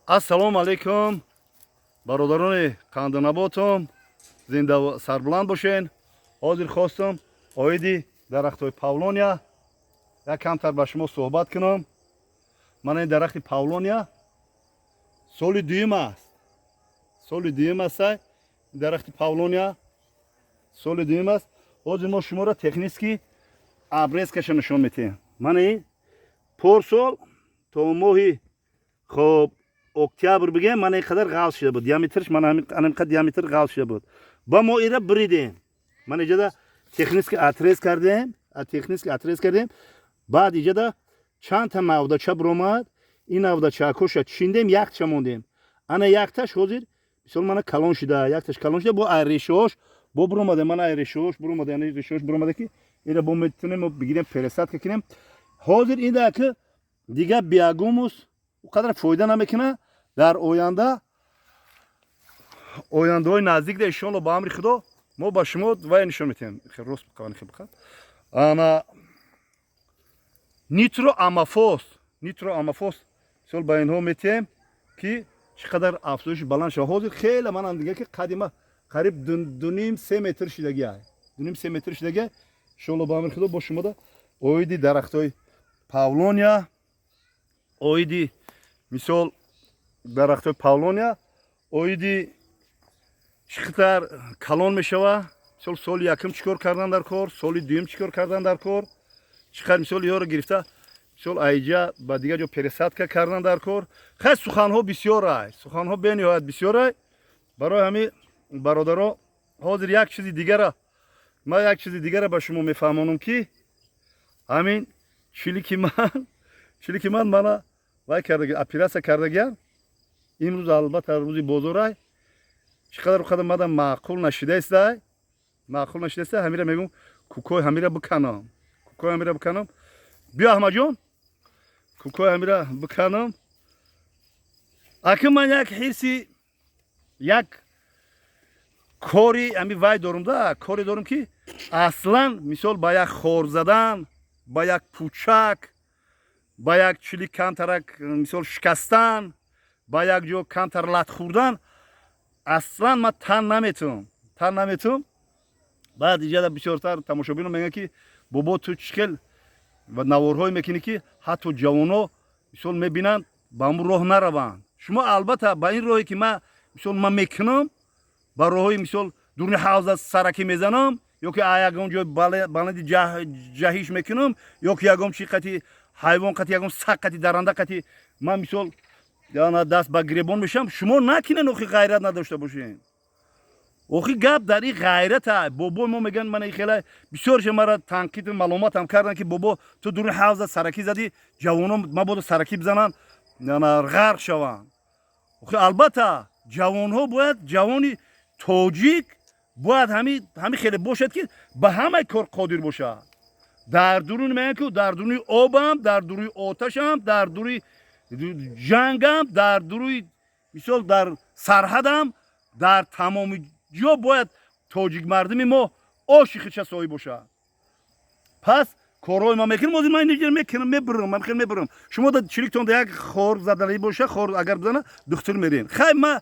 Ассалому алайкум, бародарони қанданаботум, зинда сарбуланд бошен. Ҳозир хостум оиди дарахтҳои павлония як камтар ба шумо суҳбат кунам. Мана ин дарахти павлония соли дуюм аст, соли дуюм аст дарахти павлония, соли дуюм аст. Ҳозир мо шуморо технический обрезкаша нишон медиҳем. Мана ин порсол то моҳи, хоб, октябр бигем, мана ин қадар ғалз шуда буд диаметрш, мана ҳамин қадар диаметр ғалз шуда буд. Ба мо ира бридем, мана иҷода технический отрез кардем, технический отрез кардем. Баъд иҷода чандта мавдача биромад, ин навдачаакоша чиндем, якча мондем. Ана якташ ҳозир мисол мана калон шуда, якташ калон шуда, бо ай решаҳош бо биромада, мана ай решаҳош биромада, яъне решаҳош биромада, ки ира бо метонем бигирем, пересадка кунем. Ҳозир ин даки дига биогумус о қадар фоида намекуна. Дар оянда, ояндаҳои наздик да, иншоалло, ба амри Худо, мо ба шумо вай нишон метиҳем. Рост. Ана нитроамофос, нитроамофос мисол ба инҳо метиҳем, ки чӣ қадар афзоиши баланд шава. Ҳозир хеле манам дига ки қадима қариб 2,5-3 метр шидагиа, 2,5-3 метр шидагиа. Иншоалло, ба амри Худо, бо шумода оиди дарахтҳои павлония, оиди мисол дарахтҳои павлония, оиди чӣ қадар калон мешава, мисол соли якум чӣ кор кардан дар кор, соли дуюм чӣ кор кардан дар кор, чӣ қадар мисол ёро гирифта, мисол айҷа ба дигар ҷо пересадка кардан дар кор. Хай, суханҳо бисёрай, суханҳо бениҳоят бисёрай. Барои ҳамин, бародаро, ҳозир як чизи дигара ман як чизи дигара ба шумо мефаҳмонам, ки ҳамин чилики ман мана вай кардаги, оператсия кардагиам. Имрӯз албатта рӯзи бозорай, чӣ қадар қадар мада маъқул нашидаистай, маъқул нашидаистай. Ҳамира мегӯм, кукои ҳамира биканам, кукои ҳамира биканам. Биё, Аҳмадҷон, кукои ҳамира биканам. Аки ман як ҳирси, як кори ҳами вай дорум да, коре дорум, ки аслан мисол ба як хор задан, ба як пучак, ба як чили камтарак мисол шикастан, ба як ҷо камтар лат хӯрдан аслан ман тан наметавам, тан наметавам. Баъд иҷада бисёртар тамошобино мегӯянд, ки бобо, ту чӣ хел наворҳое мекунӣ, ки ҳатто ҷавоно мисол мебинанд, ба ҳамун роҳ нараванд. Шумо албатта ба ин роҳе, ки ман мисол ман мекунам, ба роҳҳои мисол дуруни ҳавза саракӣ мезанам, ё ки ягон ҷой баланди ҷаҳиш мекунам, ё ки ягон чи қати ҳайвон қати, ягон саг қати, даранда қати ман мисол даст ба гиребон мешавам, шумо накунен. Охи ғайрат надошта бошем. Охи гап дар ин ғайрата. Бобои мо мегӯянд, мана хела бисёрше мара танқиду маломатам карданд, ки бобо, ту дуруни ҳавза саракӣ задӣ, ҷавоно мабодо саракӣ бизананд, ғарқ шаванд. Охи албатта ҷавонҳо бояд, ҷавони тоҷик бояд ҳами хеле бошад, ки ба ҳамаи кор қодир бошад. Дар дуруни, мегӯянд, ки дар дуруни обам, дар дуруни оташам, дар дуруни ҷангам, дар дуруи мисол дар сарҳадам, дар тамоми ҷо бояд тоҷик мардуми мо оши худша соҳиб бошад. Пас корҳои ман мекунам, ҳозир ман инҷа мекунам, мебурам, ман хел мебурам. Шумо да чиликтон да як хор заданӣ боша, хор агар бизана, духтур мерен. Хай, ма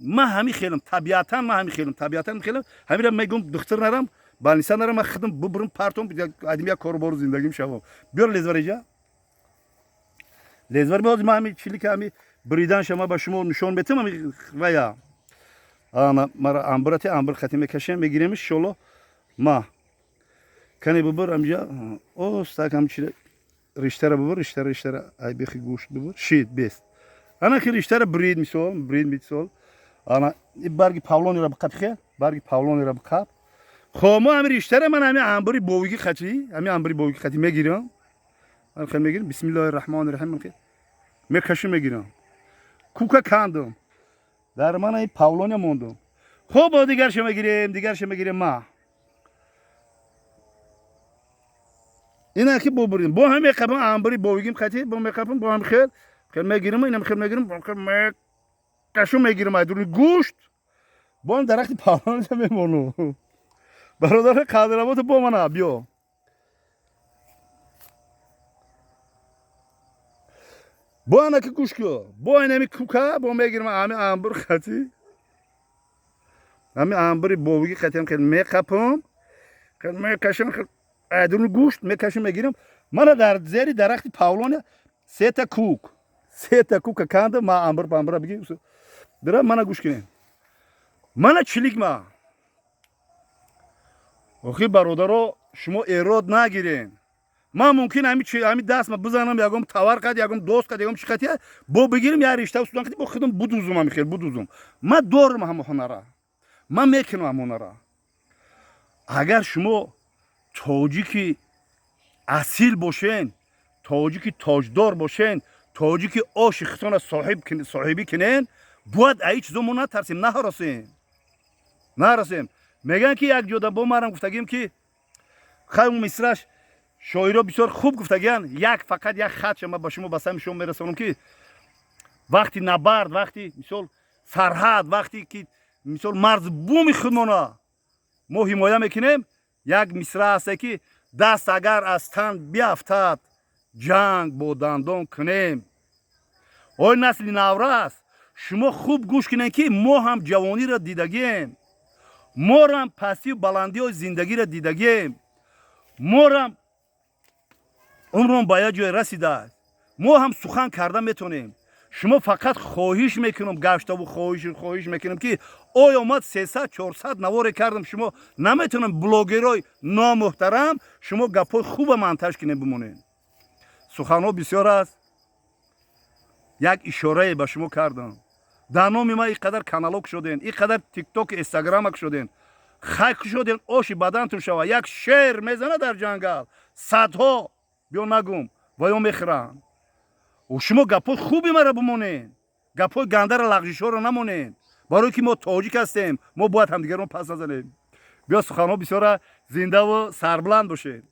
ҳами хелам, табиатан ма ҳами хелам, табиатан хелам. Ҳамира мегӯм, духтур нарам, больница нарам, ман худам бубурам, партом, адим як кору бору зиндагим шавам. Биёр лезвар иҷа, лезвар биёр. Ма ҳами чилика ҳами бридан шама ба шумо нишон метам. Ҳами вая ана мара амбирати амбир хати мекашем, мегирем, иншолло. Ма кане бубур амҷа, остак ҳамчи риштара бубур, риштара, риштара, ай бехи гӯшт бубур. Шид, бест. Ана ки риштара брид, мисол брид, мисол ана барги павлонира биқап, хе барги павлонира биқап. Хоб, мо ҳами риштара ман ҳами амбири бовиги хати, ҳами амбири бовиги хати мегирам, ман хел мегирам. Бисмиллоҳи раҳмони раҳим, мекашам, мегирам. Кука кандум, дар мана ин павлония мондум. Хоб, бо дигарша мегирем, дигарша мегирем. Ма ина ки бубурим, бо ҳам меқапам, амбири бовигим хати бо меқапам, бо ҳам хел хел мегирам, инам хел мегирам, хел мекашум, мегирам ай дуруни гӯшт, бо ҳам дарахти павлония мемонум. Бародари қадработу, бо мана биё. Бо анаки, гӯш ку, бо инами кука бо мегирам, ами амбур хати, ами амбури бовиги хатиам хел меқапам, хел мекашам, хел айдуни гӯшт мекашам, мегирам. Мана дар зери дарахти павлония сета кук, сета кука канда ма амбур памбура биги дира. Мана, гӯш кунем, мана чилик ма. Охи, бародаро, шумо эрод нагирен. Ман мумкин ҳами дастма бизанам, ягон товар қад, ягон дост қад, ягон чи қад бо бигирим, я ришта судан қад бо худам будузум, ами хел будузум. Ман дорам ҳамо ҳунара, ман мекунам ҳам ҳунара. Агар шумо тоҷики асил бошен, тоҷики тоҷдор бошен, тоҷики оши хитона соҳибӣ кунен, бояд аи чизо мо натарсем, наҳаросем, наҳаросем. Мегӯянд, ки як ҷода бо марам гуфтагим, ки хай, мисраш шоиро бисёр хуб гуфтагиян. Як, фақат як хатша ман ба шумо, ба сами шумо мерасонам, ки вақти набард, вақти, мисол, сарҳад, вақте ки, мисол, марз буми худмона мо ҳимоя мекунем, як мисра ҳасте, ки даст агар аз тан биафтад, ҷанг бо дандон кунем. Ой, насли наврас, шумо хуб гӯш кунед, ки мо ҳам ҷавониро дидагием, морам пастию баландиҳои зиндагиро дидагием, морам умрон ба як ҷое расидааст, мо ҳам сухан карда метонем. Шумо фақат хоҳиш мекунам, гаштаву хоҳиш мекунам, ки оё ман 300, 400 наворе кардам, шумо наметонам, блогерои номуҳтарам, шумо гапҳои хуба монтаж кунем, бимонем. Суханҳо бисёр аст, як ишорае ба шумо кардам. Дар номи ман ин қадар каналок шуден, ин қадар Тикток, Инстаграмак шуден, хайк шуден, оши бадантун шава. Як шер мезана дар ҷангал, садҳо биё нагум ва ё мехӯранд. Шумо гапҳои хуби маро бимонед, гапҳои гандара, лағжишҳоро намонед, барое ки мо тоҷик ҳастем, мо бояд ҳамдигарро пас назанем. Биё, суханҳо бисёра, зиндаву сарбуланд бошед.